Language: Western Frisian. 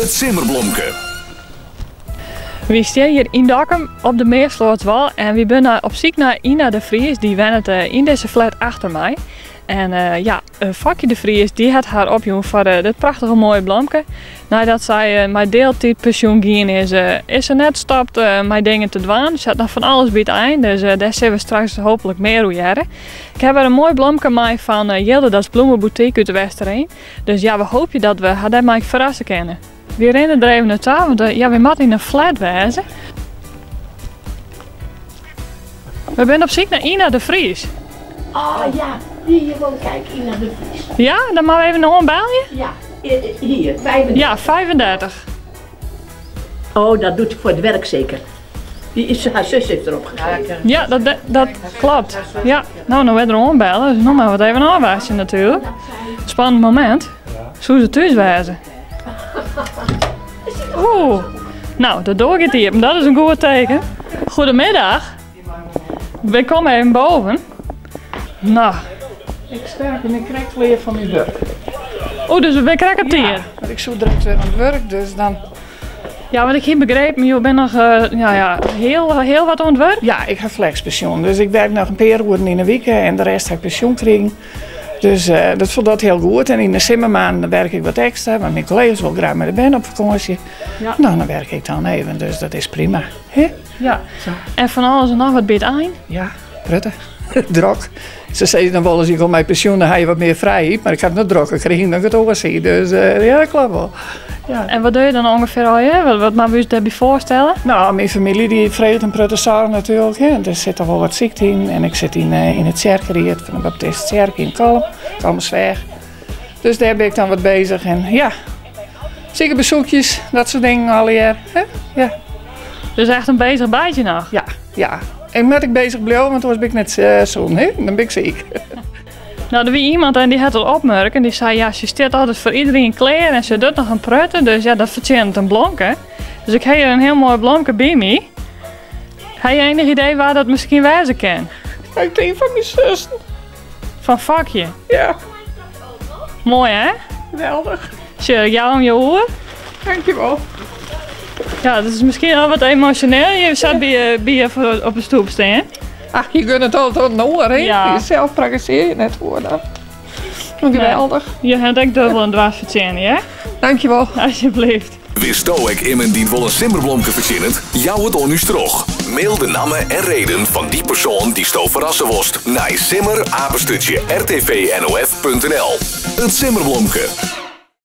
It simmerblomke. Wy stean hjir yn Dokkum op de Mearsloatswal en wy binne op syk nei Ina de Vries. Dy wennet yn dizze flat achter my. En ja, Fokje de Vries dy hat har opjûn foar dit prachtige moaie blomke. Neidat sy mei deeltiidpensjoen gien is, is se net stopt mei dingen te dwaan. Se hat noch fan alles by it ein, dus dêr sille we straks hooplik mear oer hearre. Ik ha wer in moai blomke mei fan Jildedas Bloemenboutique út de Westereen. Dus ja, we hoopje dat we har dêrmei ferrasse kinne. Wy rinne der even nei ta, want ja, wy moatte yn in flat wêze. We binne op syk nei Ina de Vries. Oh ja, hier woont kijk, Ina de Vries. Ja, dan moatte we even oanbelje. Ja, hier, 35. Ja, 35. Oh, dat doet voor het werk zeker. Die is, haar zus heeft erop gegeven. Ja, dat klopt. Ja, no, no wer der oanbelle, dus no moatte we it even ôfwachtsje natuerlik. Spannend momint. Soe se thús wêze? Oeh, no, de doar giet iepen, dat is in goed teken. Goedemiddag. We komme even boven. No. Ik sterk ben ik krekt klear fan myn wurk. Oeh, dus we binne krekt op tiid. Ja, want ik soe direkt wer oan it wurk, dus dan... Ja, want ik hie begrepen, jo binne noch ja, ja, hiel, hiel wat oan it wurk. Ja, ik ha flexpensioen, dus ik werk noch in pear oeren yn 'e wike en de rest ha ik pensjoen krigen. Dus dat foldocht hiel goed. En yn de simmermaanden werk ik wat ekstra, want myn kollega's wolle graach mei de bern op fakânsje. Ja. No, dan werk ik dan even, dus dat is prima. Hè? Ja. En fan alles en noch wat by it ein? Ja, protte. Drok. Se sizze dan wolris, je komme mei pensjoen, dan ha je wat mear frijheid, mar ik ha it noch drokker krigen dan ik it oars hie. Dus ja, dat klopt wol. Ja. En wat dogge je dan ûngefear allegear? Wat moatte we ús dêrby foarstelle? No, myn famylje dy freget in protte soarch natuerlik. Hè. Der sit toch wol wat sykte yn. En ik sit yn 'e tsjerkeried fan de Baptisttsjerke yn Kollum, Kollumersweach. Dus dêr bin ik dan wat bezich. En ja, sikebesoekjes, dat soart dingen allegear. Hè? Ja. Dus echt in bezich bijtje noch? Ja, ja. En moat ik bezich bliuwe, want oars bin ik net sûn. Hè? Dan bin ik siik. No, der wie iemand en dy hat it opmurken. Dy sei, ja, se stiet altyd foar iderien klear en se docht noch in protte. Dus ja, dat fertsjinnet in blomke. Dus ik ha hjir in hiel moai blomke by my. Ha je enich idee wa dat miskien wêze kin? Ik tink fan myn sussen. Fan Fokje? Ja. Moai, hè? Geweldich. Sjoch, ik jou him jo oer. Dankjewol. Ja, dat is miskien al wat emosjoneel. Je sa by je op de stoep stean. Ach, je gunt it altyd oan in oar, hè? Ja. Jezelf prakkesearje je net foar dat. Geweldich. Je ha ek dubbel en dwers fertsjinne, hè? Dankjewol. Alsjeblieft. Witsto ek immen dy't wol in simmerblomke fertsjinnet? Jou it oan ús troch. Mail de namme en reden fan dy persoan dy'tsto ferrasse wolst nei simmer@rtvnof.nl. It simmerblomke.